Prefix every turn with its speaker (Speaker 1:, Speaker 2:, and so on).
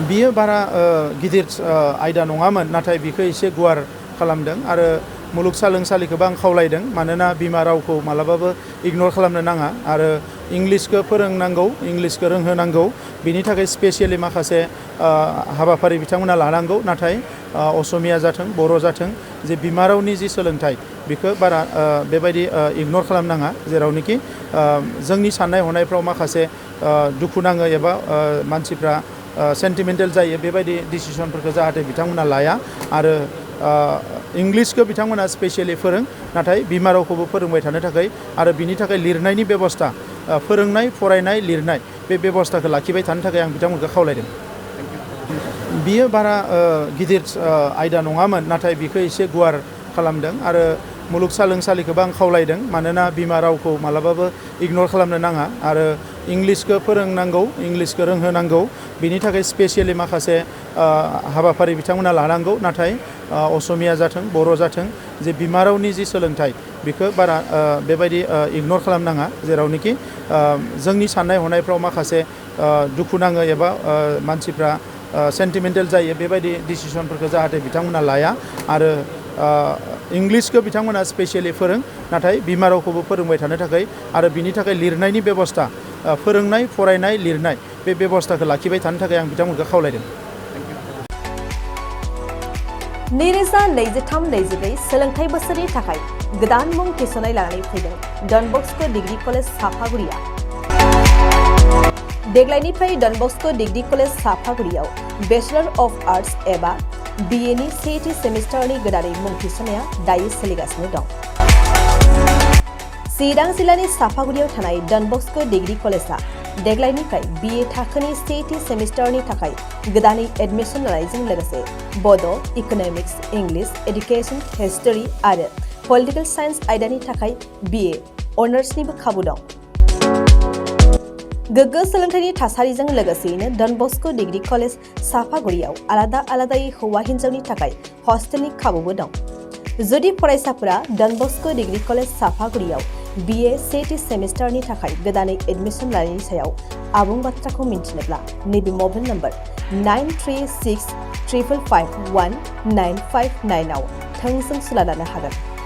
Speaker 1: बियो बारा गिदिर आयदा नङामोन नाथाय बिखौ एसे गुवार खालामदों आरो मुलुगसोलोंसालिखौबो आं खावलायदों मानोना बिमा रावखौ मालाबाबो इगनर खालामनो नाङा आरो इंलिसखौ फोरोंनांगौ इंलिसखौ रोंहोनांगौ बिनि थाखाय स्पेसियेलि माखासे हाबाफारि बिथांमोना लानांगौ नाथाय असमिया जाथों बर' जाथों जे बिमा रावनि जि सोलोंथाइ बेखौ बारा बेबायदि इगनर खालामनाङा जेरावनोखि जोंनि साननाय हनायफ्राव माखासे दुखु नाङो एबा मानसिफ्रा सेन्टिमेन्टेल जायो बेबायदि डिसिसनफोरखौ जाहाथे बिथांमोना लाया आरो इंलिसखौ बिथांमोना स्पेसियेलि फोरों नाथाय बिमा रावखौबो फोरोंबाय थानो थाखाय आरो बिनि थाखाय लिरनायनि बेबस्था फोरोंनाय फरायनाय लिरनाय बे बेबस्थाखौ लाखिबाय थानो थाखाय आं बिथांमोनखौ खावलायदों बियो बारा गिदिर आयदा नङामोन नाथाय बिखौ एसे गुवार खालामदों आरो मुलुगसोलोंसालिखौबो आं खावलायदों मानोना बिमा रावखौ मालाबाबो इगनर खालामनो नाङा आरो इंलिसखौ फोरोंनांगौ इंलिसखौ रोंहोनांगौ बिनि थाखाय स्पेसियेलि माखासे हाबाफारि बिथांमोना लानांगौ नाथाय असमिया जाथों बर' जाथों जे बिमा रावनि जि सोलोंथाइ बेखौ बारा बेबायदि इगनर खालामनाङा जेरावनोखि जोंनि साननाय हनायफ्राव माखासे दुखु नाङो एबा मानसिफ्रा सेन्टिमेन्टेल जायो बेबायदि डिसिसनफोरखौ जाहाथे बिथांमोना लाया आरो इंलिसखौ बिथांमोना स्पेसियेलि फोरों नाथाय बिमा रावखौबो फोरोंबाय थानो थाखाय आरो बिनि थाखाय लिरनायनि बेबस्था फोरोंनाय फरायनाय लिरनाय बे बेबस्थाखौ लाखिबाय थानो थाखाय आं बिथांमोनखौ खावलायदों
Speaker 2: 2023-24 सोलोंथाइ बोसोरनि थाखाय गोदान मुं थिसननाय लानानै फैदों Don Bosco' degree college Saphaguri देग्लायनिफ्राय डन बस्क' डिग्री कलेज साफागुरियाव बेचलर अफ आर्ट्स एबा BA नि सेथि सेमिस्टारनि गोदानै मुं थिसननाया दायो सोलिगासिनो दं चिरां जिल्लानि साफागुरियाव थानाय डन बस्क' डिग्री कलेजआ देग्लायनिफ्राय BA थाखोनि सेथि सेमिस्टारनि थाखाय गोदानै एडमिशन लानायजों लोगोसे बड', इक'नमिक्स, इंलिश, एडुकेशन, हिस्टरी आरो पलिटिकल साइन्स आयदानि थाखाय BA अनार्सनिबो खाबु दं गोग्गो सोलोंथाइनि थासारिजों लोगोसेयैनो डन बस्क' डिग्री कलेज साफागुरियाव आलादा आलादायै हौवा हिन्जावनि थाखाय हस्टेलनि खाबुबो दं जुदि फरायसाफोरा डन बस्क' डिग्री कलेज साफागुरियाव BA सेथि सेमिस्टारनि थाखाय गोदानै एडमिशन लानायनि सायाव आबुं बाथ्राखौ मिन्थिनोब्ला नैबे मबाइल नम्बर 9365519559 आव थोंजों सुला लानो हागोन